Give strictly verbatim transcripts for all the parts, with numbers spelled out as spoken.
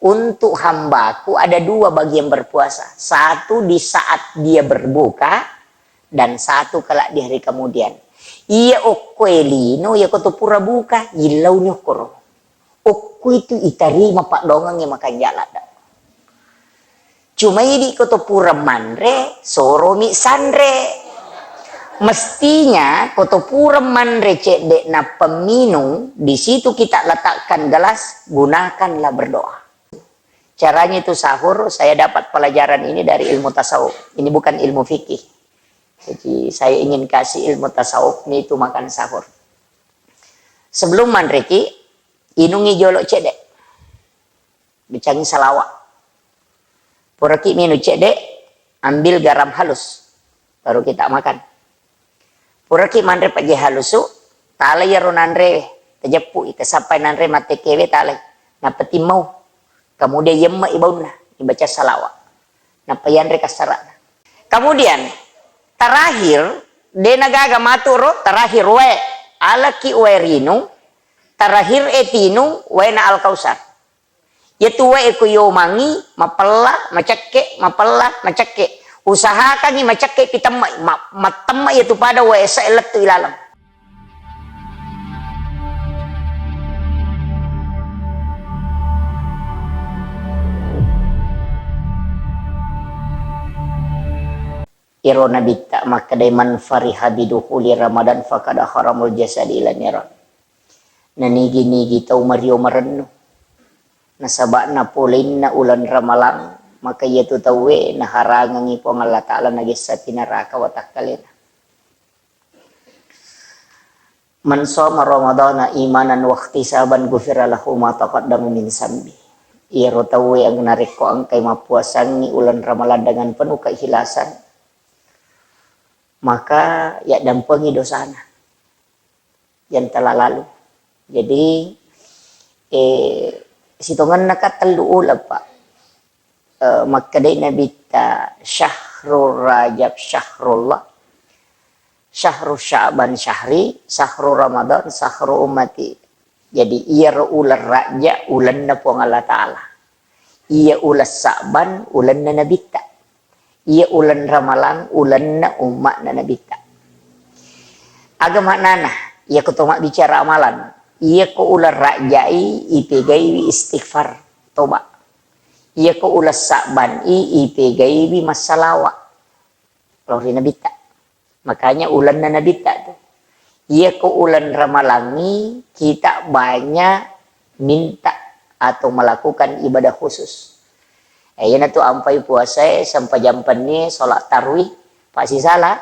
Untuk hambaku ada dua bagi yang berpuasa. Satu di saat dia berbuka, dan satu kelak di hari kemudian. Iya okkoe lino, iya koto pura buka, yillau nyokkoro. Okko itu itarima paddoangengnge makanjala da. Cuma idi koto pura manre, soromi sanre. Mestinya koto pura manre cedde nappa minung, di situ kita letakkan gelas, gunakanlah berdoa. Caranya itu sahur, saya dapat pelajaran ini dari ilmu tasawuf. Ini bukan ilmu fikih. Jadi saya ingin kasih ilmu tasawuf ini itu makan sahur. Sebelum manreki, inungi jolo cedde. Bicangi salawa. Puraki minum cedde, ambil garam halus. Baru kita makan. Puraki manre pejje halusu, talai iyaro nanre, tajeppu, tasappai nanre mattekewe talai. Nappa timmau. Kemudian yemme ibaunna, ibaca salawa. Nappa yanre kassarana. Kemudian terakhir, dena gaga matu ro, terakhir wae. Alaki wae rinu, terakhir etinu waena Al-Kausar. Yetu wae ko yomangi, mapella, macekke, mapella, macekke. Usahakangi macekke pitemme, ma-, matemme yetu pada wae ese lettu ilaleng. Iro nabitta makkedai, "Man fariha bidukhuli Ramadan faqad haramul jasadi ila niran." Nanigi-nigi tau mario marennu nasaba'na poleinna uleng Ramalang, maka iyatu tauwe naharangengngi Puang Allah Ta'ala nagessapi naraka watakkalena. "Man shoma Ramadhana imanan wahtisaban ghufira lahu ma taqaddama min zambi." Iyaro tauwe yang narekko engkai mappuasangngi uleng Ramalang dengan penuh keikhlasan, maka yaddampengi dosana yang telah lalu. Jadi, eh, sitongenna ka tellu uleng, Pak. Eh, makkedai Nabitta, "Syahrul Rajab syahrullah, syahru Sya'ban syahri, syahru Ramadan syahru ummati." Jadi, iyaro uleng Rajja ulenna Puang Allah Ta'ala. Iya uleng Sa'ban ulenna Nabitta. Iya uleng Ramalang ulenna umma'na Nabitta. Aga maknana? Iyako to mabbicara amalan. Iyako uleng Rajai ipegaiwi istighfar, toba. Iyako uleng Sa'ban i ipegaiwi massalawa lao ri Nabitta. Makanya ulenna Nabitta tu. Iyako uleng Ramalangngi kita banyak minta atau melakukan ibadah khusus. Eh, iyanatu ampai puasae, sempajang penni, sholat tarwih, pasti salah.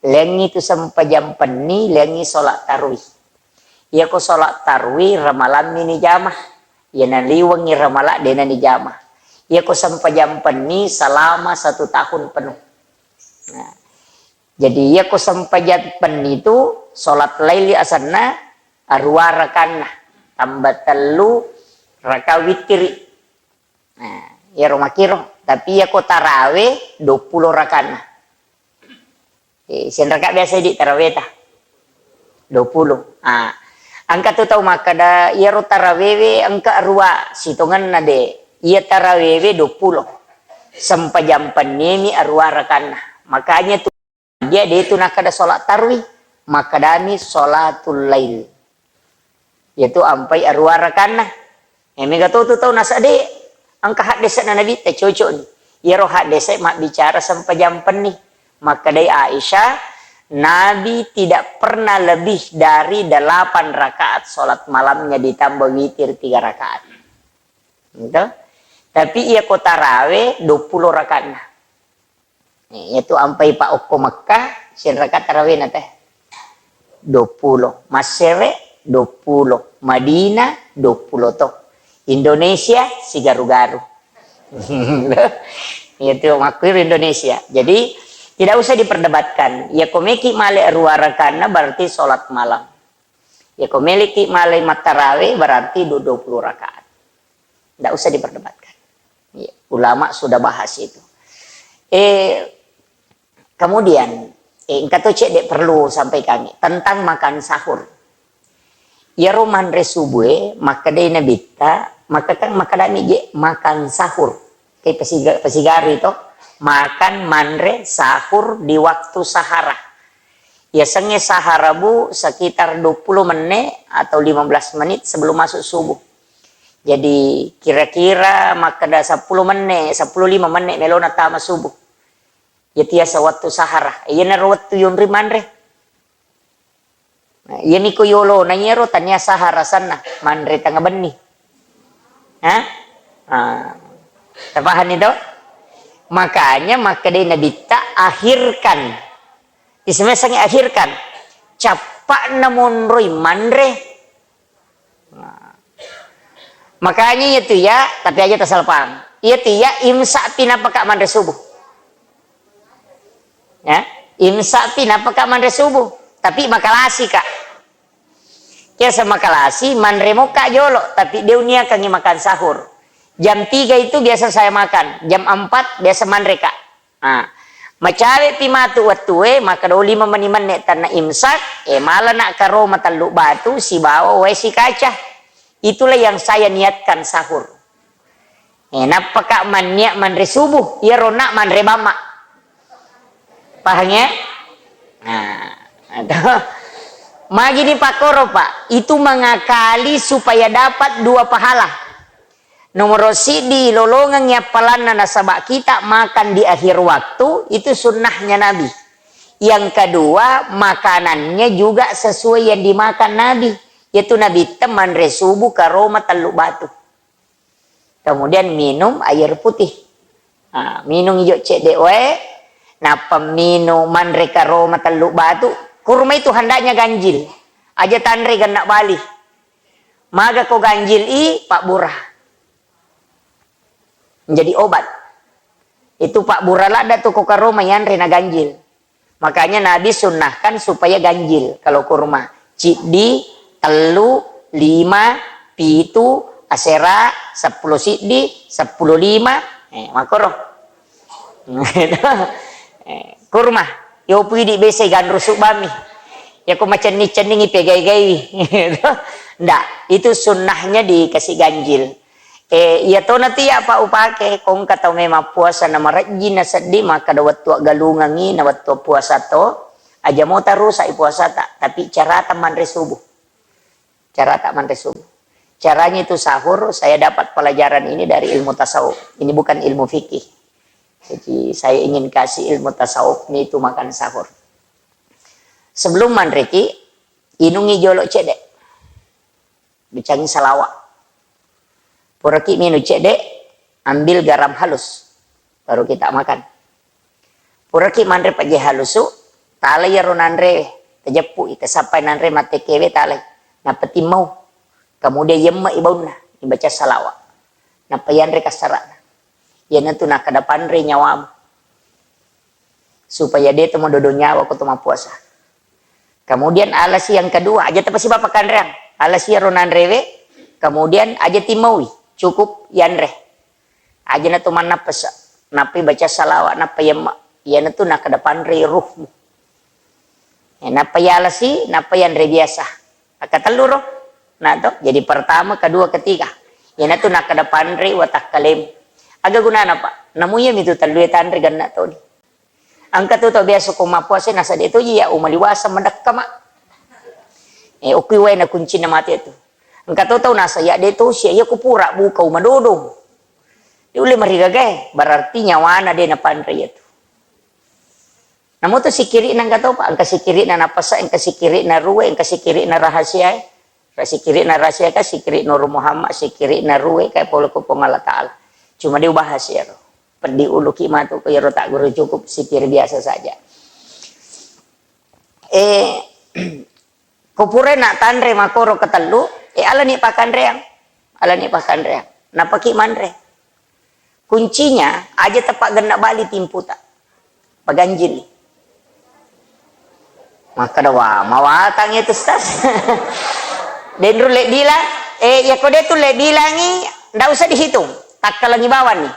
Lengi tu sempajang penni, lengi sholat tarwih. Iyako sholat tarwih, Ramalammi nijama. Iyana liwengngi Ramala, dena nijama. Iyako sempajang penni, selama satu tahun penuh. Nah, jadi, iyako sempajang penni tu, sholat laili asenna, arua rakanna, tambah tellu raka wittiri. Nah, iyaro makkiro. Tapi iyako tarawe, duappulo rakanna. Eh, sianraka biasa idi taraweta? Duappulo. Ah, engka tu tau makkeda, iyaro tarawewe engka arua, sitongenna de. Iya tarawewe duappulo. Sempajang pennimi arua rakanna. Makanya tu dia de tu nakkeda sholat tarwih, makkedami sholatul lail. Iyatu ampai arua rakanna. Eh, mega to tu tau nasade, engka haddese'na Nabitta cocok ni. Iyaro haddese mabbicara sempajang penni. Makkedai Aisyah, Nabi tidak pernah lebih dari delapan rakaat sholat malamnya ditambah witir tiga rakaat. Gitu. Tapi iyako tarawe duappulo rakaatna. Iyatu ampai pa okko Mekkah, sianraka tarawena teh? Duappulo. Massere, duappulo. Madinah, duappulo to. Indonesia, sigaru-garu. Iyatu makkuiro Indonesia. Jadi, tidak usah diperdebatkan. Iyako meki male arua rakanna berarti sholat malam. Iyako meleki male mattarawe berarti du-, duappulo rakaat. Ndak usah diperdebatkan. Iya, ulama sudah bahas itu. Eh, kemudian, eh, engka to cedde perlu sampaikangngi tentang makan sahur. Iyaro manre subue, makkedai Nabitta, Maka kan, maka dami je makan sahur. Kayak pesiga-, pesigari to, makan, manre, sahur di waktu sahara. Yasengnge sahara, Bu, sekitar dua puluh menit atau lima belas menit sebelum masuk subuh. Jadi kira-kira makkeda sepuluh menit, sepuluh lima menit melona tama subuh. Yatiasa wettu sahara. Iyanaro wettu yonri manre. Nah, iyami ko yolona iyaro tania sahara asenna, manre tengnga benni. Hah? Ah. Tapahanni to? Makanya makkedai Nabitta, "Akhirkan." Ismesangi akhirkan. Cappa'na monroi manre. Nah. Makanya iyatu ya, tapi aja tasalpang. Iyatu ya, imsak pi napaka manre subuh. Ya, imsak pi napaka manre subuh. Tapi makalasi ka. Biasa makalasi, manre moka jolo, tapi de uniakangi makan sahur. Jam tiga itu biasa saya makan, jam empat biasa manre ka. Ah, macawe'pi matu wettue, makkeda lima meni menne tanna imsak, eh, malana karoma tellu batu sibawa wae sikaca. Itulah yang saya niatkan sahur. Eh, nappaka manniat manre subuh, iyaro na manre bamma. Paham ya? Nah, itu. Magini pakkoro, Pak, itu mengakali supaya dapat dua pahala. Nomoro siddi, lolongengngi appalanna nasaba kita makan di akhir waktu, itu sunnahnya Nabi. Yang kedua, makanannya juga sesuai yang dimakan Nabi. Yaitu Nabi te manre subuh karoma tellu batu. Kemudian minum air putih. Nah, minum ijo cedde wae, nappa minum manre karoma tellu batu. Kurma itu hendaknya ganjil. Aja tanre genna bali. Maga ko ganjil i, pabbura. Menjadi obat. Itu pabbura ladda tu ko karoma yanre na ganjil. Makanya Nabi sunnahkan supaya ganjil kalau kurma. Ciddi, tellu, lima, pitu, asera, seppulo siddi, seppulo lima. Eh, makkoro. Eh, kurma. Yo pidi bese ganru subami. Ya ko macenning-cenningi pegai-gaiwi. Ndak, itu sunnahnya dikasih ganjil. Eh, iya tona tu ya, Pak, upake, ko engka tau memang puasa na marejjing na seddi, makkeda wettu aggalungengngi na wettu puasa to, aja mo tarusak i puasata, tapi carata manre subuh. Carata manre subuh. Caranya itu sahur, saya dapat pelajaran ini dari ilmu tasawuf. Ini bukan ilmu fikih. Jadi, saya ingin kasih ilmu tasawuf ni itu makan sahur. Sebelum manreki, inungi jolo cedde. Bicangi salawa. Puraki minung cedde, ambil garam halus. Baru kita makan. Puraki manre pejje halusu, tala iyaro nanre, tajeppu i, tasappai nanre mattekewe, talai. Nappa timmau. Kemudian yemme i baunna, ibaca salawa. Nappa yanre kassarana. Iyanatu nakkeda panre nyawamu. Supaya de to madodo nyawa ko to mappuasa. Kemudian alasi yang kedua, aja tapasiba pakkanreang. Alasi iyaro nanrewe, kemudian aja timmaui, cukup yanre. Aja na to mannappasa, nappai baca salawa, nappa yemma. Iyanatu nakkeda panre ruhmu. Eh, nappa yalasi, nappa yanre biasa. Akkatellu ro. Nah to, jadi pertama, kedua, ketiga. Iyanatu nakkeda panre watakkalemu. Aga gunana, Pak? Namu iyami tu tellue tanre genna toni. Engka tu tau biasa ko mappuasa nasa de toji ya umaliwasa madekka, Mak. Eh, okui wae na kuncinna mate tu. Engka to tau nasa ya de tosi ya, iya ku pura buka umadodong. De ulle marigagae, berarti nyawana de napanre iya tu. Namo tu sikiri'na engka topa, engka sikiri'na napasa, engka sikiri'na ruwe, engka sikiri'na rahasiae. Ra sikiri'na rahasia ka, sikiri Nur Muhammad, sikiri'na ruwe ka pole ko Puang Allah Ta'ala. Cuma de ubahas iyaro. Peddi uluki matu ko iyaro tagguru, cukup sikiri biasa saja. Eh, ko purai na tanre makkoro ketellu, eh, alani pakkanreang. Alani pakkanreang. Napaki manre. Kuncinya, aja teppa genna bali timputa. Paganjili. Makkeda, "Wah, mawatang itu, Ustaz." Denru le bilang, eh, ya ko de tu le bilangi, ndak usah dihitung. Takkalangi bawani.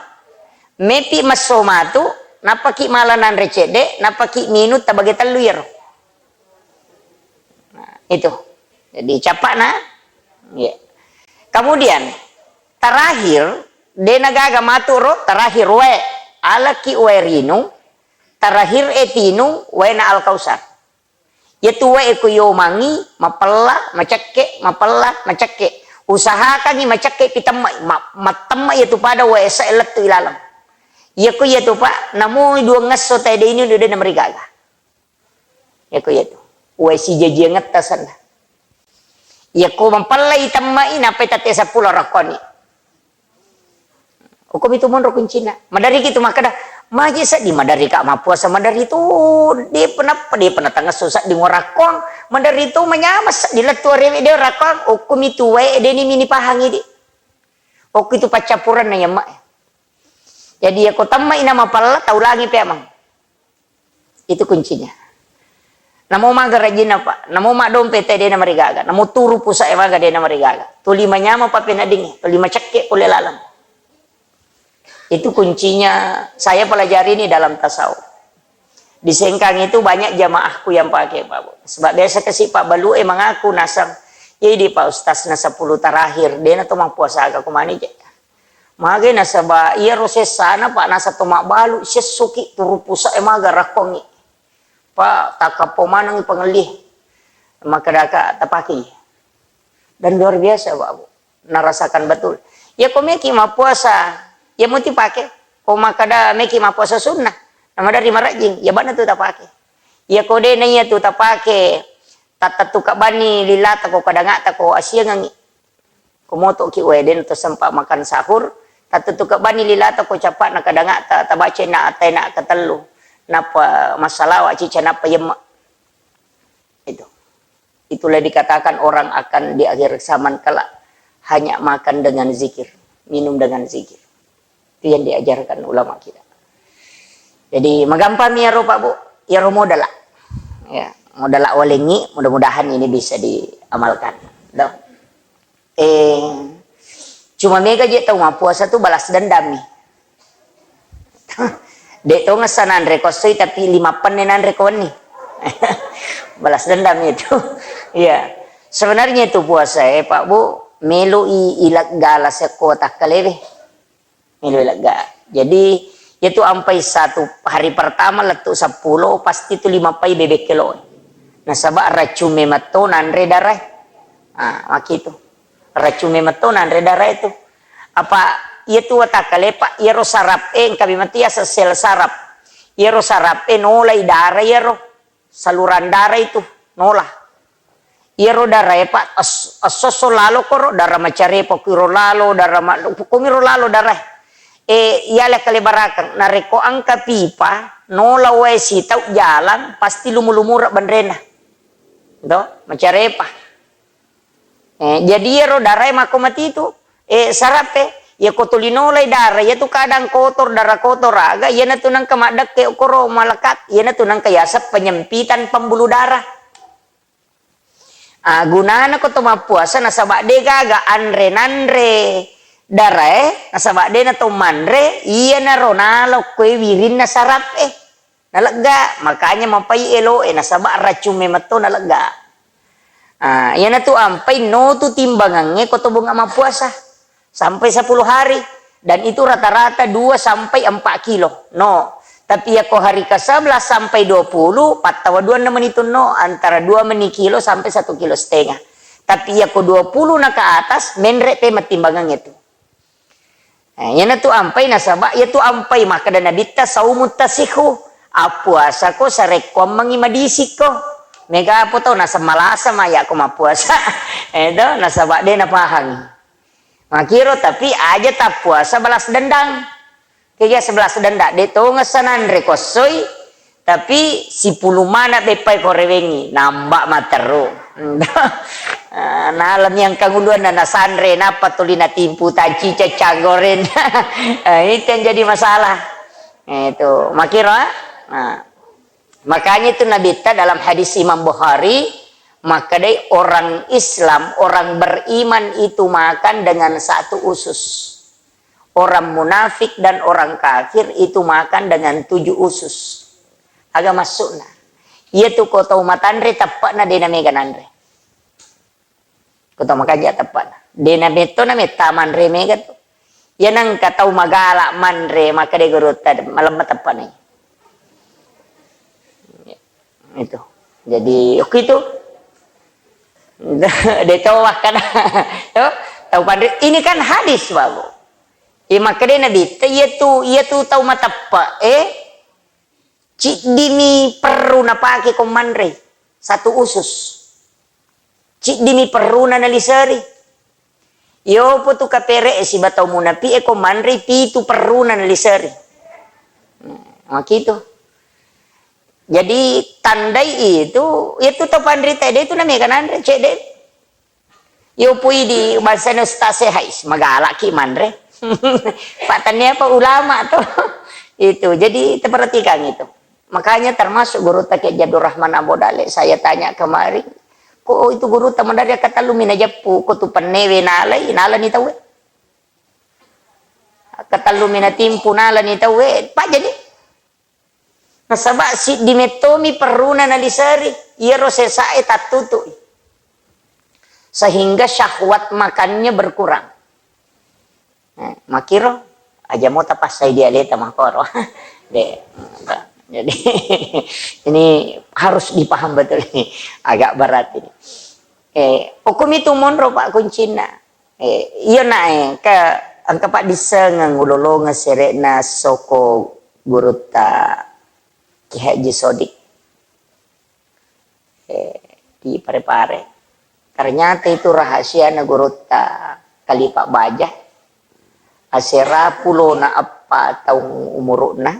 Mepi messo matu, napaki mala nanre cedde, napaki minung tabage tellu iyaro. Nah, itu. Jadi, capakna. Ya. Kemudian, Terakhir, de' na gaga matu ro, terakhir wae. Alaki wae rinung, terakhir e tinung waena Al-Kausar. Iyatu wae ko yomangi, mapella, macekke, mapella, macekke. Usahakangi macekke pi temma, ma-, mattemma iyatu pada wae sa lettu ilaleng. Iyako iyatu, Pak, namo duangngesso tae de' ini de' na marigaga. Iyako iyatu. Wae sijajiangetta senna. Iyako mapellai temmai, nappai tette seppulo rakkoni. Okkomi tu monro kuncina. Maderri ki tu makkeda, maje seddi maderri ka mappuasa maderri tu, de'pa nappa, de'pa natangesso seddi ngorakkong, maderri tu manyameng seddi lettu arewe de' rakkong, okkomi tu wae de' ni mini pahangi di. Okko itu paccappurenna yamma. Jadi yako temmai na mapella, taulangi pe amang. Itu kuncinya. Namo maga rajinna, Pak. Namo maddompe te de' na marigaga. Namo turu pusa e maga de' na marigaga. Tuli manyameng papeneddingnge, tuli macekke pole laleng. Itu kuncinya saya pelajari ini dalam tasawuf. Di Sengkang itu banyak jamaahku yang pakai, Pak Bu. Sebab biasa kasi Pak Balu e mengaku nasang, "Jadi Pak Ustaz na sepuluh terakhir, de' na to mappuasa aga kumani je." Mage nasaba iyaro sessana, Pak, nasa to mabbalu, sessoki turu pusa e maga rakkongi. Pak, takkappo manengi pangelli. Makkedaka tapakei. Dan luar biasa, Pak Bu. Narasakan betul. Iyako meki mappuasa, iya muti pake. Ko makkeda meki mappuasa sunnah, na maderri marejjing, iya bana tu tapake. Iyako de' na iya tu tapake, tattettu kabbanni lilata ko kadangata ko asiangengi. Ko motoki wae de' na to sempa makan sahur, tattettu kabbanni lilata ko cappa na kadangata, tabaca na atai na katellu, nappa massalawa cica nappa yemma. Itu. Itulah dikatakan orang akan di akhir zaman kelak hanya makan dengan zikir, minum dengan zikir. Itu yang diajarkan ulama kita. Jadi, magampang mi iyaro, Pak Bu, iyaro modala. Ya, modala walengi, mudah-mudahan ini bisa diamalkan. Tuh. Eh, cuma mega je tau mappuasa tu balas dendam mi. De' to ngessa nanre ko essoi, tapi lima penne nanre ko wenni. Balas dendam itu. Iya. Sebenarnya itu puasa e, Pak Bu, meloi ileggala sekko takkalewe. Meloi ilegga. Jadi, itu ampai satu hari pertama lettu seppulo, pasti tu lima pai bebek kelo. Nasaba racung memetto nanre darae. Ah, makitu. Racung memetto nanre darae tu. Apa iya tu watakkale, Pak, iyaro sarap e, engka memang tu yaseng sel sarap. Iyaro sarap e nolai dara iyaro, saluran dara itu nola. Iyaro dara e, Pak, es-, esso-esso lalo koro, dara macarepa kuiro lalo, dara ma-, kumiro lalo dara e. E, iyale kalebarakeng, narekko engka pipa, nola wae sitau jalang, pasti lumu-lumura benrena. Do, macarepa. Eh, jadi iyaro darae makko matitu, eh, sarappe. Iyako tuli nolai dara, iyatu kadang kotor, dara kotor aga, iyanatu nengka maddekke okoro malekat, iyanatu nengka yaseng penyempitan pembuluh darah. Ah, gunana ko to mappuasa nasaba de gaga anre nanre darae, nasaba de na to manre, iyanaro nalo koe wirinna sarappe. Nalegga, makanya mapai eloe, nasaba racung memetto nalegga. Ah, iyanatu ampai no tu timbangangnge ko to bunga mappuasa sampai sepuluh hari, dan itu rata-rata dua sampai empat kilo. No. Tapi yako hari ke sebelas sampai dua puluh, pattawa dua menitu no, antara dua meni kilo sampai satu kilo setengah. Tapi yako dua puluh na ke atas, menre pe mattimbangangnge tu. Eh, iyanatu ampai nasaba, iyatu ampai makkeda Nabitta, "Saumu tasihu." Appuasako sarekkuammengngi madisikko. Mega apa tau naseng malasa mayakko mappuasa. Eh, to, nasaba de napahangi. Makiro, tapi aja tappuasa balas dendang. Kega sebelas dendang, de tongessa nanre kossoi, tapi sipulung mana beppai ko rewengngi, namba matteru. Ah, nalami engkang uluanna nasanre, nappa tuli natimpu tacica caggoren. Ah, itu yang jadi masalah. Eh, itu. Makiro, ah. Nah, makanya itu Nabitta dalam hadis Imam Bukhari, makkedai orang Islam, orang beriman itu makan dengan satu usus. Orang munafik dan orang kafir itu makan dengan tujuh usus. Aga maksudna? Iyatu ko tau matanre, teppa'na de namega nanre. Ko tau makanja, teppa'na. De' na metto na metta manre mega tu. Iya nengka tau magala manre, makkeda gurutta, malemma teppani. Itu. Jadi, oke itu. De' tau makkeda. Yo, tau panre. Ini kan hadis, Bapak. Iya makkeda Nabitta, iya tu, iya tu tau mateppa, eh, ciddimi perru napake ko manre. Satu usus. Ciddimi perruna naliseri. Yopo tu kapere e siba tau munapi e ko manre pitu perruna naliseri. Hmm, makitu. Jadi tandai itu, itu tau panrita de' tu namega nanre, cedde. Yopo idi bangsana ustaz e, hais, magalaki manre. Pak tania apa ulama tuh. Itu. Jadi perhatikan itu. Makanya termasuk gurutta Kiai Abdul Rahman Ambo Dale, saya tanya kemarin, ko itu gurutta maderri katellu mi najeppu, ko tu pennewe nalai, nalani tauwe. Katellu mi natimpu nalani tauwe, pajani. Nasaba siddi mettomi perruna naliseri, iyaro sesae tattutui. Sehingga syahwat makannya berkurang. Eh, makiro, aja mo tapassai dialeta makoro. De, jadi, ini harus dipaham betul ini. Agak berat ini. Eh, hukum itu monro, Pak, kuncinna. Eh, iya nae, ke, engka paddissengeng ulolongeng sere'na soko gurutta Ki Haji Sodik. Eh, di Pare-Pare. Ternyata itu rahasiana gurutta Kalipa Baja. Asera pulona eppa taung umuru'na,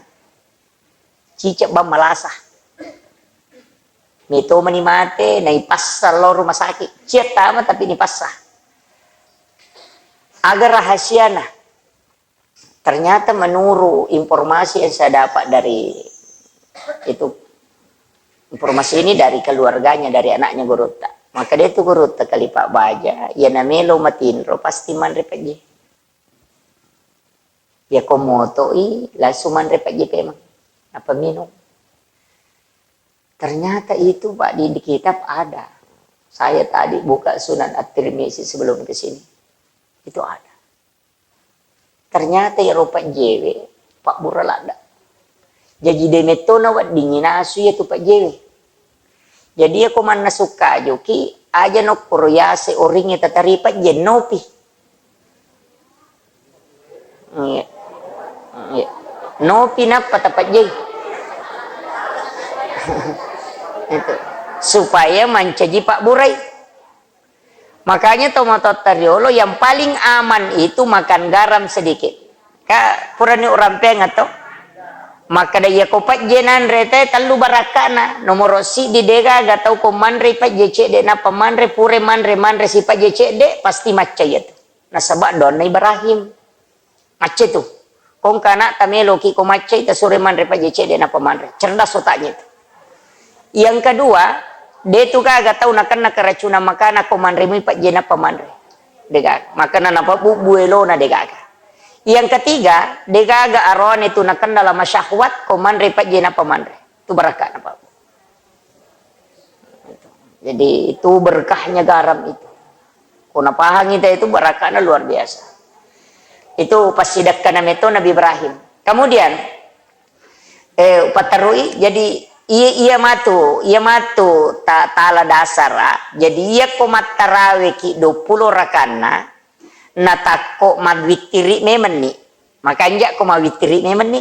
cicek bang malasa. Metto mani mate, naipassa lao rumah sakit. Cia tama tapi nipassa. Aga rahasiana? Ternyata menurut informasi yang saya dapat dari itu, informasi ini dari keluarganya, dari anaknya gurutta. Maka dia itu gurutta Kalipa Baja, ya namelo matinro, pasti manre pejje. Ya ko motoi, langsung manre pejje pemang. Apa minum? Ternyata itu, Pak, di, di kitab ada. Saya tadi buka Sunan At-Tirmizi sebelum ke sini. Itu ada. Ternyata iyaro pejjewe, pabbura ladda. Jaji de metto naweddingi nasu iyatu pejjewe. Jadi iyako mannasu kajuki, aja nokkoro yase oringnge tatari pejje, nopi. Iya. Iya. Nopi nappa tapejjei. Itu. Supaya mancaji pabburai. Makanya tomatoatta riolo yang paling aman itu makan garam sedikit. Ka purani urampeang atau? Makkeda iyako pejje nanre te tellu barakkana. Nomoro siddi degaga tau ko manre pejje cedde nappa manre, pura manre, manre si pejje cedde, pasti macca iyatu. Nasaba doanna Ibrahim. Macca tu. Ko engka anakta meloki ko maccai, tasuro manre pejje cedde nappa manre. Cerdas otaknya itu. Yang kedua, de tu gaga tau nakenna keracunan makanan ko manre mui pejje nappa manre. De gaga. Makana napabubbu elona de gaga. Yang ketiga, de gaga aroane tu nakenna lama syahwat ko manre pejje nappa manre. Tu barakka napabbu. Jadi itu berkahnya garam itu. Ko napahangi te itu barakkana luar biasa. Itu passidekkana meto Nabi Ibrahim. Kemudian, eh, paterui, jadi iya, iya matu, iya matu ta-, tala dasara. Jadi iya ko mattaraweki duappulo rakanna, natakko mawittiri memenni. Makanja ko mawittiri memenni.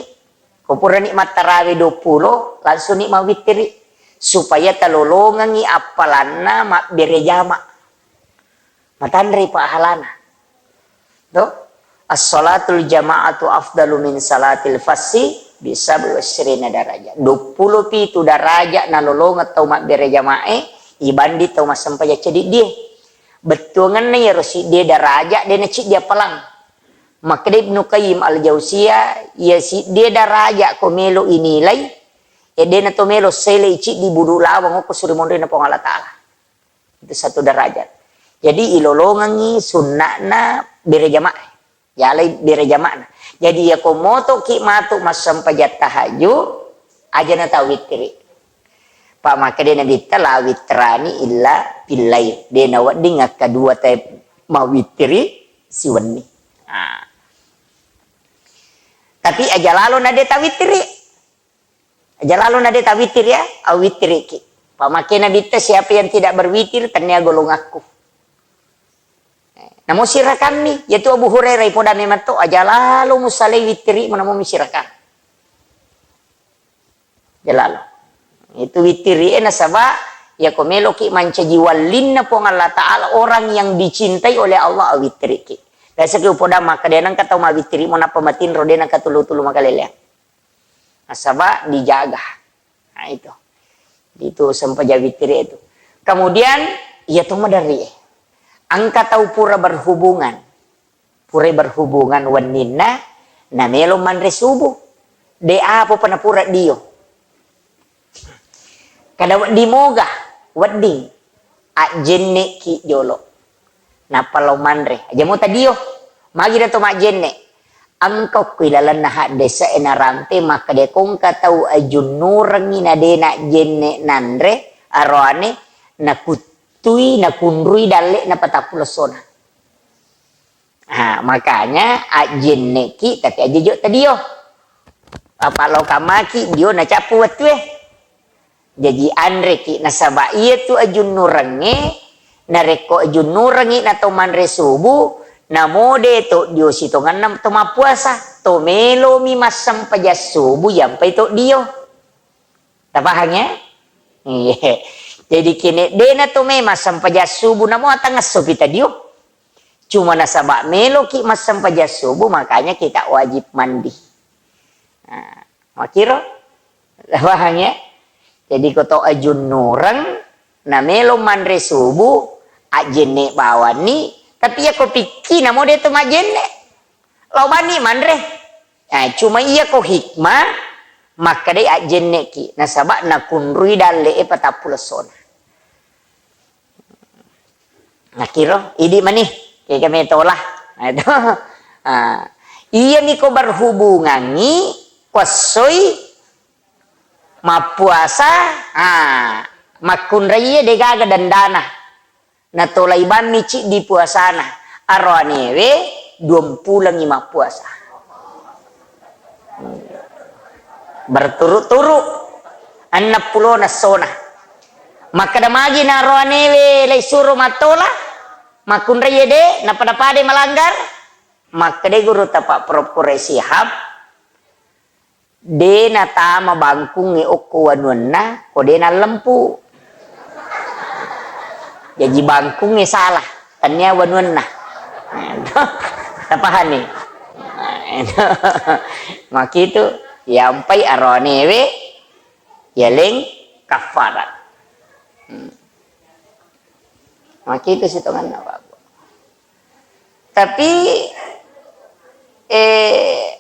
Ko purani mattarawe duappulo, langsung ni mawittiri. Supaya talolongengi appalanna mabbere jama. Matanre pahalana. To? As-salatul jama'atu afdalu min salatil fassi bi sab'i wa isyrina darajah. Duappulo pitu darajah nalolongeng tau mabbere jamae, ibanding tau massempajang cediddie. Bettuangenna iyaro siddie darajah, de naciddi appalang. Makkeda Ibnu Qayyim Al-Jauziyah, iya siddie darajah ko melo inilai, e de nato melo selei ciddi budu lawang okko suri monrina Puang Allah Ta'ala. Itu satu derajat. Jadi ilolongengi sunna'na bere jamaah. Yalai bere jamaahna. Jadi iyako motoki matu massempajang tahajud, aja na tau wittiri. Pa makkeda Nabitta, "La witrani illa fil lail." De nawedding akkadua te Mawittiri siwenni. Ah. Tapi aja lalo na de tawittiri. Aja lalo na de tawittiri ya, awittiriki. Pamakena bitta siapa yang tidak berwitir, tania golongakku. Namo sirakammi, yaitu Abu Hurairah ipoda memang to, aja lalo musalai wittiri, namo misirakang. Jalalo. Itu wittiri e nasaba, yako meloki mancaji wallinna Puang Allah Ta'ala, orang yang dicintai oleh Allah, awittiriki. Biasa ki upoda maka de nengka tau mawittiri mo nappa matinro de nengka tulu-tulu makaleleang. Nasaba dijaga. Nah, itu. Itu sempaja wittiri itu. Kemudian, iya to maderri e. Engka tau pura berhubungan. Purai berhubungan wenninna, na melo manre subuh. De apa pa napura dio. Kada wedding moga, wedding. Ajjenneki jolo. Nappa lao manre. Aja mo tadio. Magi na to majjenne. Engka ko ilalenna haddese e narampe makkeda ko engka tau ajunnurengngi na de najjenne nanre, aroane nakuttui, nakunrui dalle na patappulo essona. Ha, makanya ajjenneki tapi aja jo tadio. Apa lo kamaki dio nacappu wettue. Jaji anreki nasaba iya tu ajunnurengnge, narekko ajunnurengngi na to manre subuh, namo de to dio sitongenna to mappuasa, to melomi massempajang subuh yampai to dio. Tapahang ya? Iya. Jadi kene dena to memang sempajang subuh namo atangesso pi tadio. Cuma nasaba meloki massempajang subuh, makanya kita wajib mandi. Nah, makiro? Paham ya? Jadi ko to ajunnureng, na melo manre subuh, ajjenne bawanni, tapi ya ko pikki namo de to majjenne. Lao bani manre. Eh, cuma iya ko hikmah, makkedai ajjenneki, nasaba nakunrui dalle e patappulo essona. Nakiro, idi mani, kega metola. Nah, itu. Ah, iyami ko berhubungangi, kuassoi mappuasa, ah, makkunraiye degaga dandana. Natolai bammi ciddi puasana, aroanewe duampulengngi mappuasa. Berturut-turut, enneppulona essona. Makkeda magi na aroanewe laisuro mattola, makkunrai ede, napada-padai malanggar? Makkedai gurutta Pak Prof Quraish Shihab, de natama bangkungnge okko wanuanna, ko de nallempu. Jaji bangkungnge salah, tania wanuanna. Tapahanni? Makitu, yampai aroanewe, yaleng kaffarat. Hmm. Makitu sitonganna, Pak. Tapi, eh,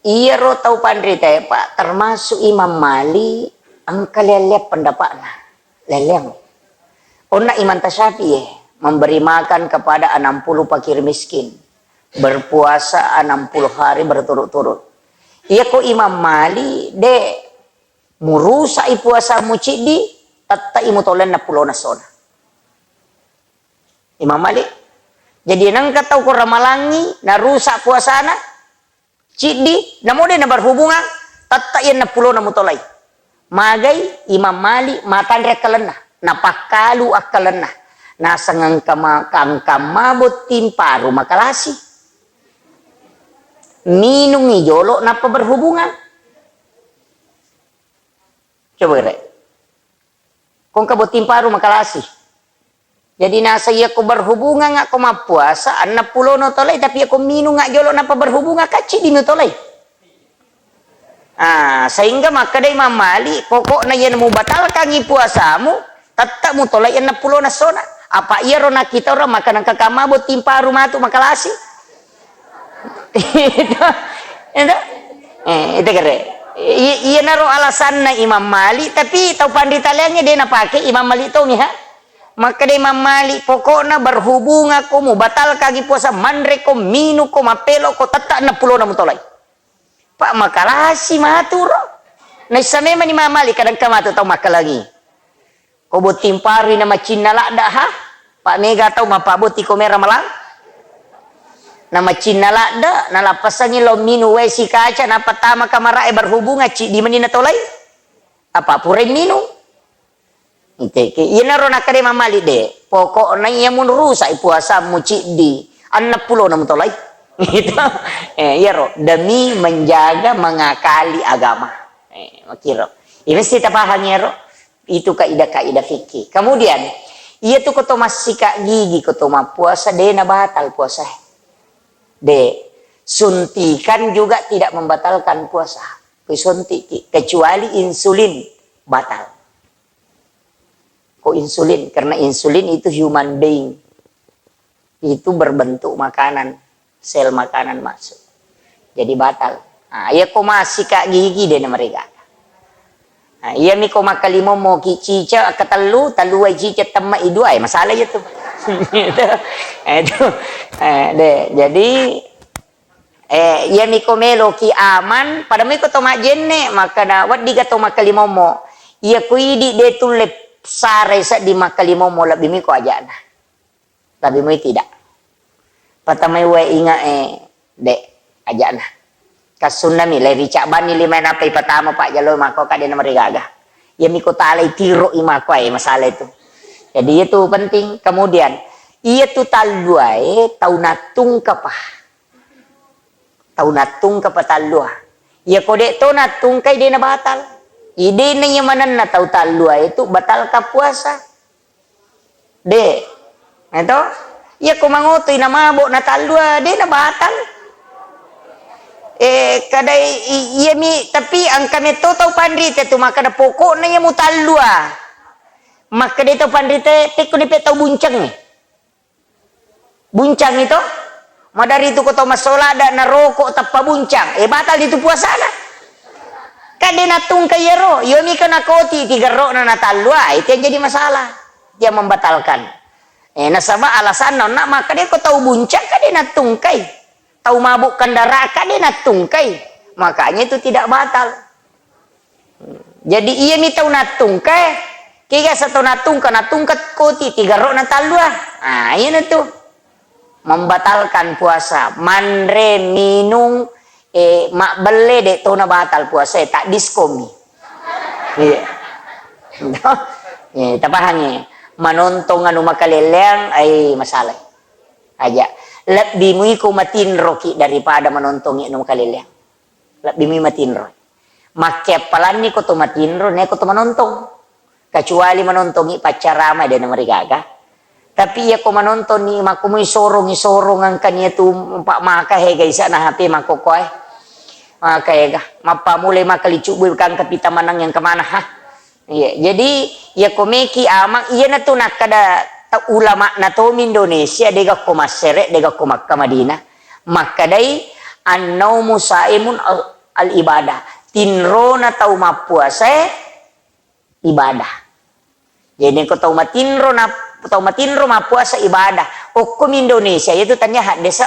iyaro tau panritae, Pak, termasuk Imam Malik, engka leang-leang pendapatna. Leang-leang. Onna Imam Tasyafi'i, memberi makan kepada enam puluh fakir miskin, berpuasa enam puluh hari berturut-turut. Iya ko Imam Malik, de, murusak i puasamu ciddi, tette i mutolai enneppulona essona. Imam Malik. Jadi nengka tau ko ramalangi narusak puasana ciddi, namo de naberhubungan, tette i enneppulona mutolai. Magai Imam Malik matanre akkalenna, napakkalu akkalenna. Naseng engka ma-, engka ma botting paru makalasi. Minungi jolo nappa berhubungan. Coba kere. Ko engka botting paru makalasi. Jadi nasa iya ko berhubungan ko mappuasa, enneppulona tolai, tapi iya ko minung jolo nappa berhubungan, kacci di mutolai. Ah, sehingga makkeda Imam Malik, pokokna iya mubatalkangi puasamu, tette mutolai enneppulona essona. Apa iyaro nakkita orang makan engka kamma botting paru matu makalasi. Itu, itu. Eh, itu kere. I-, iyanaro alasanna Imam Malik, tapi tau panrita laingnge de napake Imam Malik tongi, ha? Makkeda Imam Malik, pokokna berhubungan ko, mubatalkangi puasa, manre ko, minung ko, mappelo ko, tette enneppulona mutolai. Pak, makalasi maturo. Naissa memang Imam Malik kadang ka matu tau makkalangi. Ko botting parui na macinna ladda, ha? Pak mega tau mappabotti ko mera malang. Na macinna ladde, nalappasangi lo minu wae sikaca, nappa tama kamara e berhubungan, ciddi meni natolai. Apa purai minung? Enteke. Iyanaro nakkeda Imam Malik de. Pokokna iya mun rusak puasamu ciddi, enneng pulo na mutolai. Gitu. Eh, iyaro demi menjaga, mengakali agama. Eh, makiro. Iya mesti tapahang iyaro. Itu kaidah-kaidah fikih. Kemudian, iya tu koto massika gigi, koto mappuasa, de na batal puasa. De, suntikan juga tidak membatalkan puasa. Kui suntik ki, kecuali insulin batal. Kok insulin? Karena insulin itu human being. Itu berbentuk makanan, sel makanan masuk. Jadi batal. Nah, iya ko massika gigi de na mereka. Nah, iya mi ko makkalimommo ki cica ketellu, tellu ai cica temma i dua, eh, masalah iya tu. Itu, eh, itu. Eh, de, jadi Eh, iya miko meloki aman, pada miko to majjenne, makkeda, "Weddiga to makkalimommo." Iya ko idi de tulle sarai seddi makkalimommo, lebbi miko ajana. Tapi moi tidak. Patamai wae inga e, de, ajana. Kassunnami, le ricabanni lima nappa ipatama pak jalo mako kade na marigaga. Iya miko talai tiro i mako e masalah itu. Jadi itu penting. Kemudian, iya tu talluae tau nattungka pa. Tau nattungka pa tallua. Iya ko de to nattungkai de na batal. Idena iya manenna tau tallua itu batalka puasa. De. Eto? Iya ko mangotoi na mabo na tallua de na batal. Eh, kadai i-, iya mi, tapi engka metto tau panrita tu makkeda pokokna iya mutallua. Makkeda tau panrita tekko dipe tau bunceng. Buncang itu, madari tu ko tau massola ada naroko tappa buncang, eh, batal itu puasana. Kan de nattungka iyaro, iyo mika nakoti tigerrokna natallua, itu yang jadi masalah, yang membatalkan. Eh, nasaba alasanna onna maka de ko tau buncang kan de nattungkai, tau mabuk kendaraan kan de nattungkai, makanya itu tidak batal. Jadi iya mi tau nattungka, kega sa tau nattungka, nattungka koti tigerrokna tallua. Ah, iyana tu. Membatalkan puasa, manre, minung, eh, mabbelle de to na batal puasa, eh, tak diskomi. Iya. Eh, tapahangi. Manontong anu makaleleang, ai masalah. Aja. Lebbi muiko matinroki daripada manontongi anu makaleleang. Lebbi mi matinro. Makkeappalanni ko to matinro, neko to manontong. Kecuali manontongi paccarama de na marigaga. Tapi iya ko manontoni makko mui sorongi sorong engkani tu pak maka hega isana H P makko koe. Maka hega. Mappa mulai maka licubbu kang kapita manang yang kemana ha. Iya, jadi iya ko meki amang, iyana tu nakkeda ta-, ulama na tomi Indonesia, dega ko Massere, dega ko Makkah Madinah. Makkedai, "An-naumu saimun al-, al-ibadah." Tinrona tau mappuasae ibadah. Jadi ko tau matinro na, tau matinro mappuasa ibadah. Okkomi Indonesia, iya tu tania haddesa.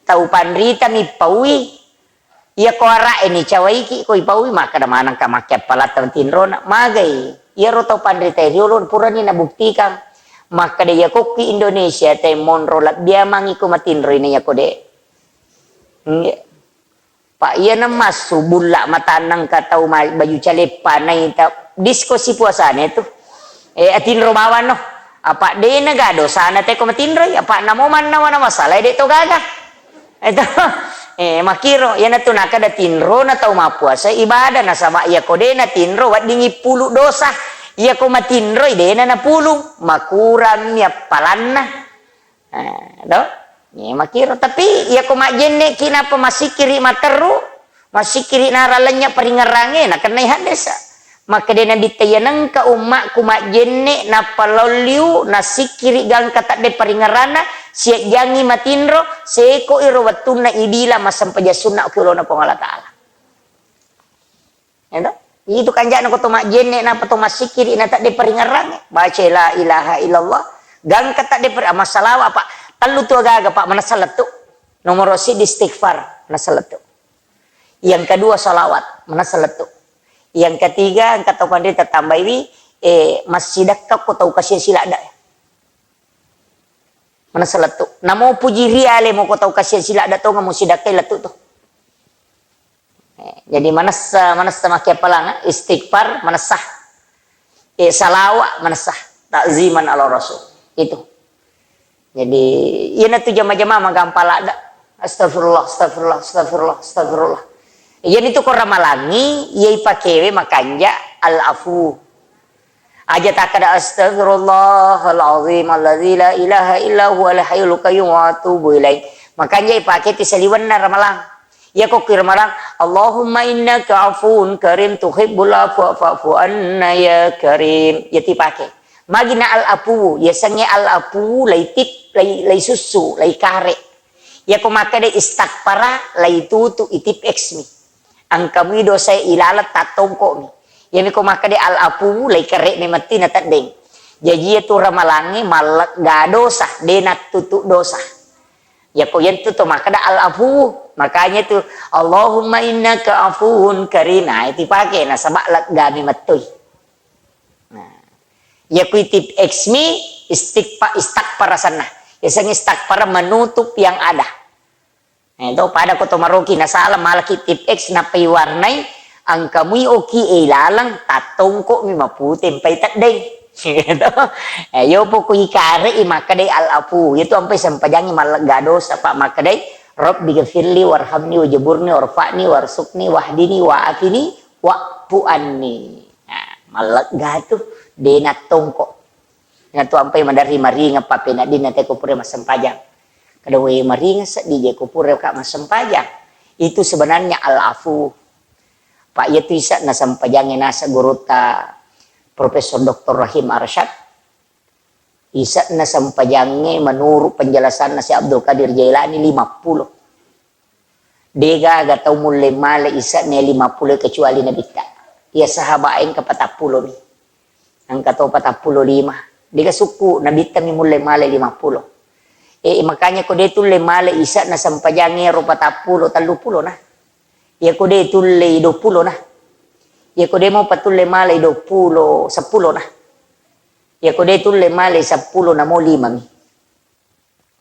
Tau panrita mi paui, iya ko ara'e ni cawaiki ko ipaui, makkeda manengka makkeappalatta matinrona. Magai, iyaro tau panrita riolo purani nabuktikan. Makkeda iya kokki Indonesia te monro lebbiamangi ko matinroi na iya ko de. Nggih. Pak iya na massu bulla matanna engka tau ma-, baju caleppa naita disko si puasane tu. Eh, atinro bawang no. Apa dena ga dosana te ko matinroi, apa namo mannawa na masalah de to gaga. Itu. Eh, makiro, iyana tu nakkeda tinro na tau mappuasa ibadah, nasaba iya ko de na tinro weddingi pulu dosa. Iya ko matinroi de na napulu, makurang mi appalanna. Eh, do? Iya makiro. Tapi iya ko majjenne ki nappa masikiri materru, masikiri naralanya paringerange, nakennai haddesa. Makkeda Nabitta, "Iya nengka ummakku majjenne nappa lao liu nasikiri gangka tadde paringeranna, siajjangi matinro, seko iro wettunna ibila massempajang sunna ki ulona Puang Allah Ta'ala." Ento? Itu kanjana ko to majjenne nappa to masikiri na tadde paringerange. Baca la ilaha illallah, gangka tadde per-, massalawa apa? Tellu tu agaga, Pak, manessa lettu. Nomoro siddi istighfar, manessa lettu. Yang kedua salawat, manessa lettu. Yang ketiga, engka tau panrita tambaiwi, eh, massidekka ko tau kasiasi ladda. Manessa lettu. Namo puji riale moko tau kasiang siladda tonga musidakkai lettu to. Eh, jadi manessa, manessa makkeappalang, istighfar, manessa. Eh, salawa, manessa. Takziman ala Rasul. Itu. Jadi, iyanatu jama-jama magampang ladda. Astagfirullah, astagfirullah, astagfirullah, astagfirullah. Iyanitu ko ramalangi, iya ipakewe makanja al-afu. Aja takkada, "Astagfirullahal azim alladzi la ilaha illa huwal hayyul qayyum wa atubu ilaih." Makanja ipake ti saliwenna ramalang. Iyako ki ramalang, "Allahumma innaka afuwun karim tuhibbul afwa fa'fu anna ya karim." Iya ti pake. Magi na al-afuwu, yasengnge al-afuwu laitip, lai, laisussu, laikare. Iyako makkeda istakfara, laitutu itip X mi. Engkamui dosae ilaleng tattongko'mi. Iyami ko makkeda al-afuwu, laikare memetti nateddeng. Jaji iyatu ramalangnge mallegga dosa, de nattutu dosa. Iyako yentu to makkeda al-afuwu, makanya tu, "Allahumma innaka afuwun karim." Nah, itu pake nasaba leggami mettoi. Nah, iya kui tip X mi istighfa-, istakfar asenna. Yasengnge istakfar menutup yang ada. Eh, to pada ko to maroki nasala malaki tip X nappai warnai, engka mui oki e ilaleng tattongko mi mapute mpai teddeng. Gitu. Eh, yo poko ikare i makkedai al-afu. Itu ampai sempajangi mallegga dosa, Pak, makkedai, "Rabbi ghafirli warhamni wajaburni warfa'ni warsukni wahdini wa'afini wa'fu anni." Nah, mallegga tu, de nattongko. Natu ampai maderri maringeng pappeneddinna te ko pura massempajang. Kada we maringeng seddi je ko pura ka massempajang. Itu sebenarnya al-afu. Pak, iya tu ise'na sempajangnge naseng gurutta Profesor Doktor Rahim Arsyad. Ise'na sempajangnge menurut penjelasanna Syekh Abdul Qadir Jailani lima puluh. Degaga tau mulle male ise'na lima puluh kecuali Nabitta. Iya sahaba engka patappulo mi. Engka to patappulo lima. Dega sukku Nabitta mi mulle male lima puluh. E, makanya ko de tulle male ise'na sempajangnge ro patappulo, tellu pulo na. Iya ko de tulle dua pulo na. Iya ko de mo patulle male dua pulo, seppulo na. Iya ko de tulle male seppulo namo lima mi.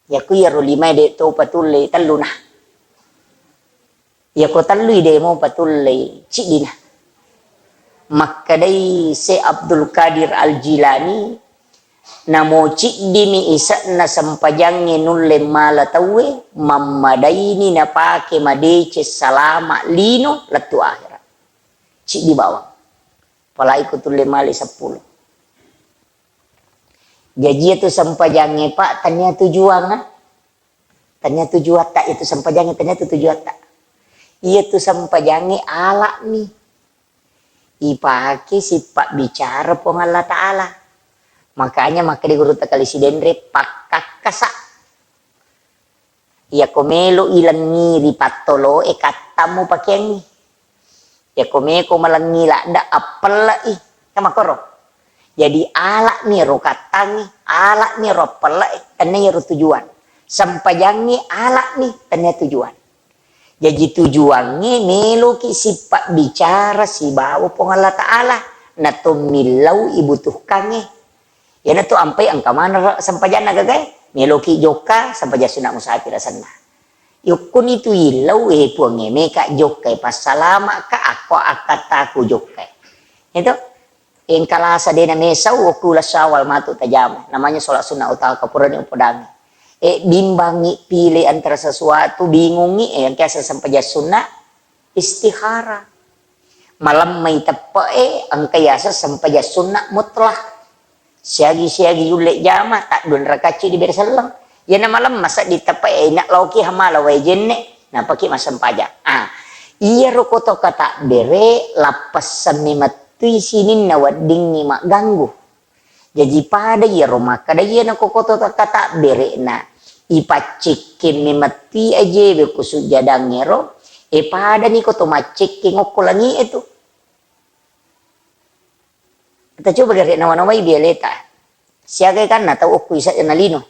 Iya ko iyaro limae de to patulle tellu na. Iya ko tellui de mo patulle ciddi na. Makkedai Syekh Abdul Qadir Al-Jilani, namo ciddimi ise'na sempajangnge nulle mala tauwe, mammadaini napake madeceng salama lino lettu akhirat. Ciddi bawang. Apalagi ko tulle male seppulo. Jaji iyatu sempajangnge, Pak, tania tujuang, ah. Tania tujuatta, iyatu sempajangnge tania tu tujuatta. Iyatu sempajangnge ala'mi. Ipake sipabbicara Puang Allah Ta'ala. Makanya makkeda gurutta Kali Sidenre, pakkakkasa. Iyako melo ilengngi ri pattoloe, kattang mupakeangngi. Iyako meko malengngi ladde, appelle'i. Kan makkoro. Jadi, ala'ni ro kattangnge, ala'ni ro appelle'e, tennia iyaro tujuan. Sempajangnge ala'ni, tennia tujuan. Jaji, tujuangnge meloki sipabbicara sibawa Puang Allah Ta'ala, natommillau ibutuhkangnge. Iyanatu ampai engka maneng sempajanna gagae, meloki jokka, sempajang sunna musafir asenna. Yukkuni tu illau, eh, Puangnge, meka jokkai, passalama'ka, akko akkattaku jokkai. Itu, engka lasa dena mesau, okku uleng Syawal matu tajama. Namanya sholat sunnah utama, kapurani upodangi. Eh, bimbangi, pilih antara sesuatu, bingungi, eh, engka asa sempajang sunna, istihara. Malemmai teppe'e, engka yaseng sempajang sunna mutlak. Siagi-siagi yulle jama, taddua rakaat ceddi bere selleng. Iyana malemma seddi teppe'e, ina laoki hamala wae jenne, napaki massempajang. Ah, iyaro koto katabbere, lappessemmi mettui sininna weddingngi magganggu. Jaji pada iyaro makkeda iyana ko koto katabbere'na ipaccekkeng memetti ajewe ko sujjadangngero, e padani koto maccekkeng okko langi'e tu. Tacoba gare nawa-nawai bialeta. Siaga kanna tau okko isa na lino.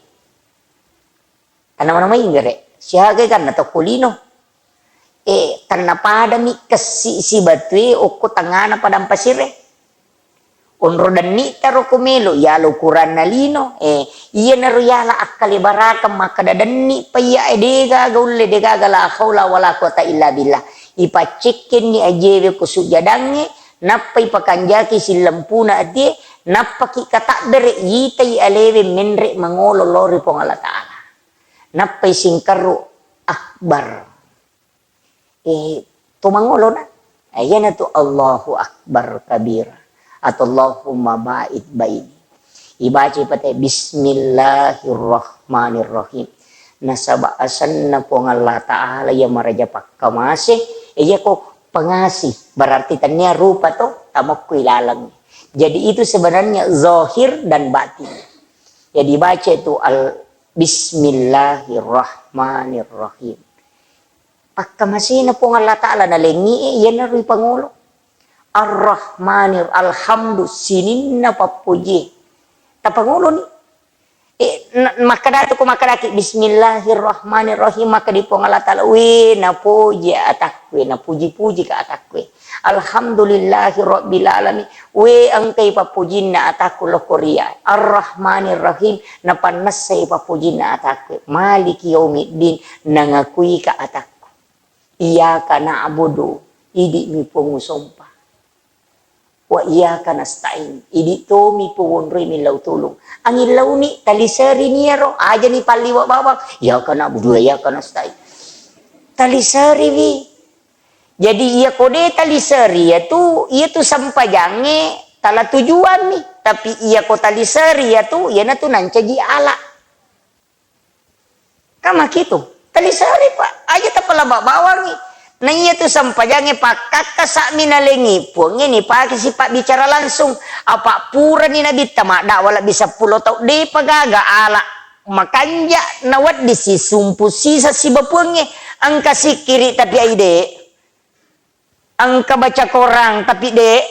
Tanawa-nawai gare. Siaga kanna tau okko lino. E, tennapadami kessi sibatue okko tengngana padang pasire. Onro denni'ta ro ko melo, yala ukuranna lino, eh, iyanaro yala akkalebarakeng makkeda denni pa iya, eh, degaga ulle, degaga la haula wala quwata illa billah. Ipaccekkenni ajewe ko sujjadangnge, nappa ipakanjaki sillempuna atie, nappaki katabbere, yitai alewe menre mangolo lao ri Puang Allah Ta'ala. Nappai singkerru akbar. Eh, to mangolona? Eh, iyanatu Allahu Akbar kabira atau Allahumma ba'id baini. Ibacai pate Bismillahirrahmanirrahim. Nasaba asenna Puang Allah Ta'ala iya maraja pakkamase, eh, iyako pengasih, berarti tania rupa to, tamokku ilaleng. Jadi itu sebenarnya zahir dan batin. Jadi baca itu al Bismillahirrahmanirrahim. Pakkamasena Puang Allah Ta'ala nalengngi e, iyanaro ipangolo. Ar-Rahmanir, alhamdu, sininna pappoji. Tapangoloni. E, na-, makkadatu ko makkadaki, Bismillahirrahmanirrahim, makkadi Puang Allah Ta'ala, we, napoji atakku e, napuji-puji ka atakku e. Alhamdulillahi rabbil alamin. We, engkai pappujinna atakku lokko ria. Ar-Rahmanir Rahim, napannessai pappujinna atakku. Maliki yaumiddin, nangakui ka atakku. Iyyaka na'budu, idi mi Puang usompa. Wa iyyaka nasta'in, idi tomi Puang wonroi millau tulung. Angin launi, taliserini iyaro, aja ni palliwa bawang. Iyyaka na'budu wa iyyaka nasta'in. Taliseriwi. Jadi, iyako de taliseri iyatu, iyatu sempajangnge tala tujuammi. Tapi iyako taliseri iyatu, iyanatu nancaji ala. Kan makitu. Taliseri, Pak. Aja tapalaba bawangi. Na iyatu sempajangnge pakkakkasa'mi nalengngi Puangnge nipake sipabbicara langsung. Apa purani Nabitta maddakwa lebbi seppulo taung, depa gaga ala makanja nawedding sisumpu sisa siba Puangnge. Engka sikkiri tapi aide. Engka baca korang tapi de.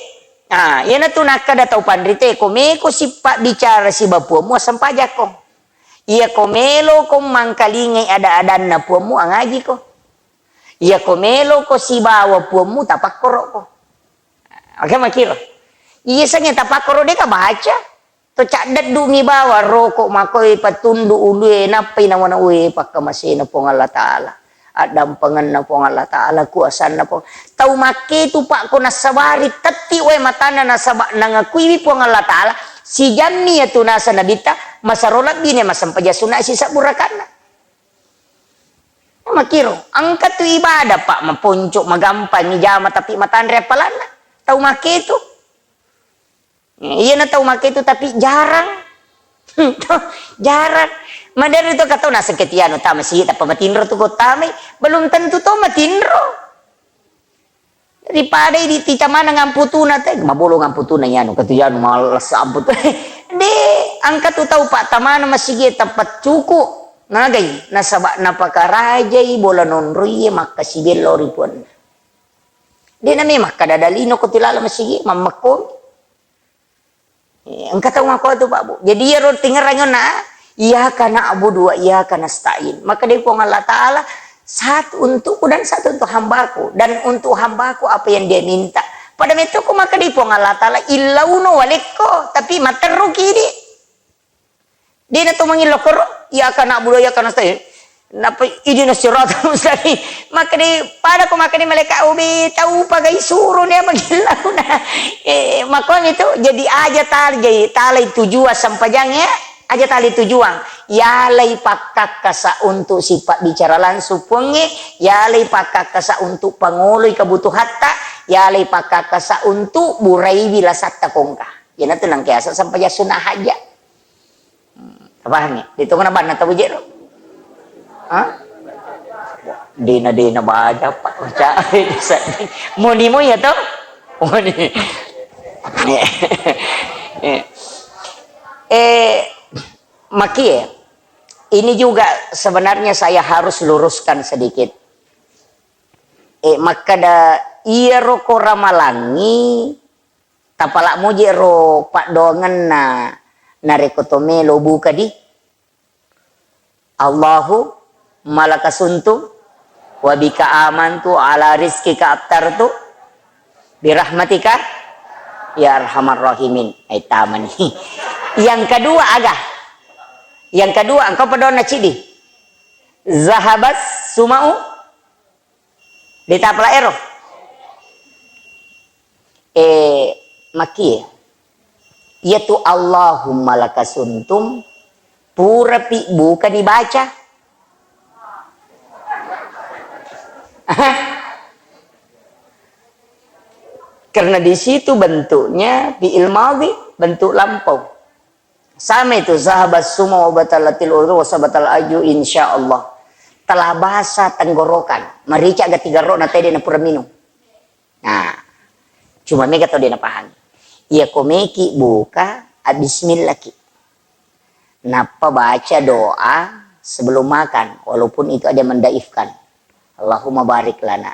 Ah, iyanatu nakkada tau panrite, ko meko sipabbicara siba Puammu, assempajakko. Iya ko meloko mangkalingai ada-adanna Puammu, angajiko. Iya ko meloko sibawa Puammu, tapakkoroko. Oke, makiro. Iya sengnge tapakkoro deka baca. To caddeddu'mi bawang roko makoi patundu ulue nappai nawana ue pakkamasena Puang Allah Ta'ala. Addampengenna Puang Allah Ta'ala, kuasanna Puang. Tau makketu, Pak, ko nassabari tetti wae matanna nasaba nangakuiwi Puang Allah Ta'ala, sijammi yatu nasa Nabitta, masaro lebbine massempajang sunna sisebbu rakanna. Makiro, engka tu ibadah, Pak, maponco, magampang ijama tapi matanre appalanna. Tau makketu. Iyana tau makketu tapi jarang. Jarang. Maderi to katau naseng ketiano tama sigi tappa matinro tu ko tamai, belum tentu to matinro. Ripadai di ticamana ngamputuna te, mabolo ngamputuna iyanu, katu iyanu males amput. De, engka tu tau pattamana masigi tappa cuku. Nagai, nasaba napakarajai bola nonroie makkasibello ri puanna. De nami makkada dalino ko tilala masigi, mammekko. Eh, engka tau makko tu, Pak, Bu. Jadi, iyaro tingerang na, "Iyyaka na'budu wa iyyaka nasta'in." Maka dari Puang Allah Ta'ala, "Satu untukku dan satu untuk hambaku. Dan untuk hambaku apa yang dia minta." Pada metoko maka dari Puang Allah Ta'ala, "Illauno walekko, tapi materruki di." Dena to mangillo koro, "Iyyaka na'budu wa iyyaka nasta'in." Napa, "Ihdinas siratal mustaqim." Maka di, pada ko maka di malaikat, "Obe, tau pagai suro nia magillau na." Eh, makomi tu, jadi aja tal-, jadi talai tujuan sempajang ya, aja talai tujuan. Yalai pakkakkasa untuk sifat bicara langsung Puangnge, yalai pakkakkasa untuk pangoloi kebutuhatta, yalai pakkakkasa untuk buraiwi lasatta kongka. Iyanatu nangkeasa sempajang sunnah hajat. Hmm, tapahangngi? De tongana banna tau jero. Hah? Dena-dena baja, Pak. Baca. Moni mo ya to? Moni. Eh, makie, ini juga sebenarnya saya harus luruskan sedikit. Eh, makkada iyaro ko ramalangngi, tapala moje ro paddoangenna narekko to melo buka di, "Allahumma laka sumtu wa bika amantu ala rizqika aftartu birahmatika." Ya Arhamar Rahimin. Eh, tamani. Yang kedua aga? Yang kedua, engkau pedona cidi. Zahabas sumau. Ditapla ero. Eh, makie. Iyatu Allahumma lakasuntum purapi buka dibaca. Karena di situ bentuknya fi'il madhi, bentuk lampau. Sama itu, zahabas suma wa batalatil uru wa sabatal aju, insya Allah. Telah basah tenggorokan. Marica ga tiga ro na tede na pura minum. Nah, cuma mega tau de napahang. Iya ko meki buka, a bismillah ki. Nappa baca doa sebelum makan, walaupun itu ada yang mendaifkan. Allahumma barik lana.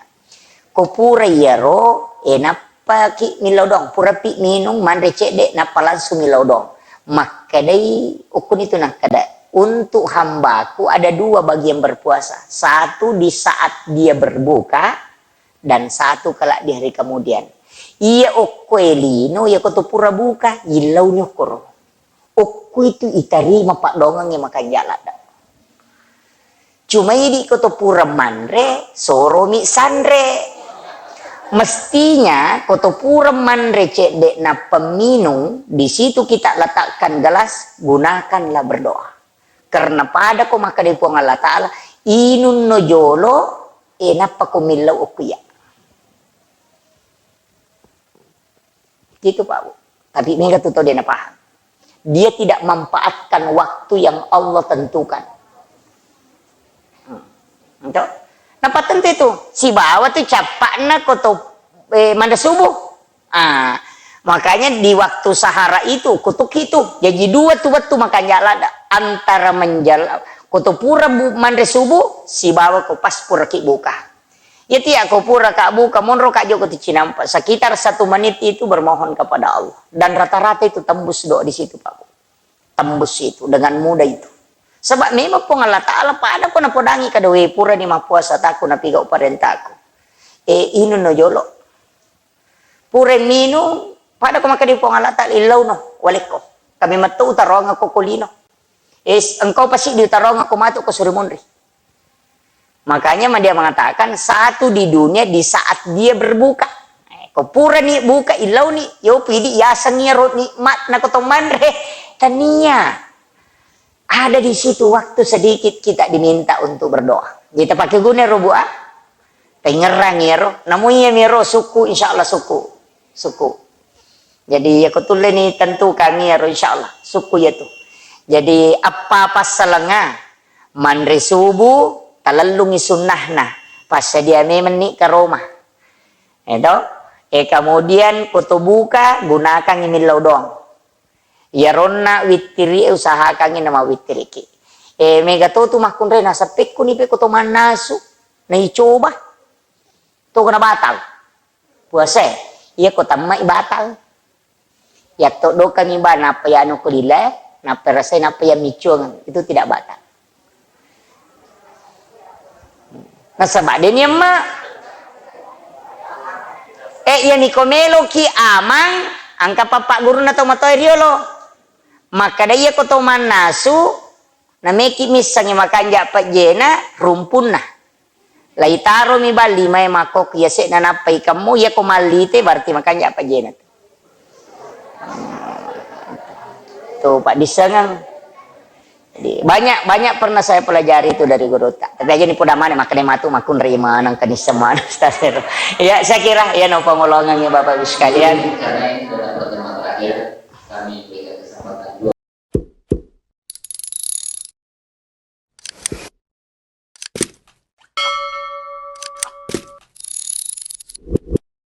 Ko pura iyaro, eh, nappaki millau doang, purapi minung, manre cedde, nappa langsung millau doang. Makkedai, ukkuni tu nakkeda, untuk hambaku ada dua bagi yang berpuasa. Satu di saat dia berbuka, dan satu kelak di hari kemudian. Iya okko e lino, iya ko to pura buka, illauni okkoro. Okko itu itarima paddoangengnge makanja ladde. Cuma idi ko to pura manre, soromi sanre. Mestinya ko to pura manre cedde nappa minung, di situ kita letakkan gelas, gunakanlah berdoa. Karena pada ko makkeda Puang Allah Ta'ala, inunno jolo, eh, nappa ko millau okko iya. Gitu, Pak Bu. Tapi mega tu tau de napahang. Dia tidak manfaatkan waktu yang Allah tentukan. Hmm. Ento? Napattentu itu. Sibawa tu cappa'na ko to, eh, manre subuh. Ah, makanya di waktu sahara itu, kutuk itu. Jadi dua tu wettu makanja ladde antara menjal-, ko to pura bu-, manre subuh, sibawa ko pas puraki buka. Iya, tiya ko pura ka buka, monro ka joko tu cinampa. Sekitar satu menit itu bermohon kepada Allah. Dan rata-rata itu tembus doa di situ, Pak Bu. Tembus itu dengan mudah itu. Sebab memang Puang Allah Ta'ala pada ko napodangi kada we pura ni mappuasa taku napigau parentaku. Eh, inunno jolo. Pura minung, pada ko makkeda Puang Allah Ta'ala, illauno, walekko. Kami metto utaroanga ko kolino. Eh, engkau pasti diutaroanga ko matu ko suri munri. Makanya ma-, dia mengatakan, satu di dunia di saat dia berbuka. Eh, ko purani buka, illauni, yo pidi yaseng iyaro nikmat na ko to manre. Tania. Ada di situ waktu sedikit kita diminta untuk berdoa. Jadi, tapake guna ro, Bu, ah? Pengerang iyaro. Namu iya miro suku, insya Allah suku. Suku. Jadi, iya ko tulle ni tentu kami iyaro, insya Allah. Suku iya tu. Jadi, apa passalenga? Manre subuh, talellungi sunnahna. Passadia memang ni karoma. Eto? Eh, kemudian ko to buka, gunakangi millau doang. Iyaronna wittiri e usahakangngi namawittiriki. E, mega to tu makkunrai naseppekkuni pe ko to mannasu, naicoba. To kena batal. Puasa e, iya ko tammai batal. Yatto dokami ba, nappa yanu ko lila, nappa rasai, nappa yamiccuang, itu tidak batal. Nasaba deni emma. Eh, iya niko meloki amang, angka pappa gurunna to matoa riolo. Makkada iya ko to mannasu, nameki missangi makanja pejjena rumpunna. Laitaromi ba limae makkokko yase'na nappa ikemmu, iya ko mallite berarti makanja pejjena. Tuh, Pak, dissengang. Jadi, banyak, banyak pernah saya pelajari itu dari guru ta. Tapi aja ni poda maneng, makanya matu makkunrai maneng, kenisseng maneng, Ustaz. Ya, saya kira, ya, no pengolongan ya, Bapak Ibu sekalian. Karena ini adalah pertemuan terakhir.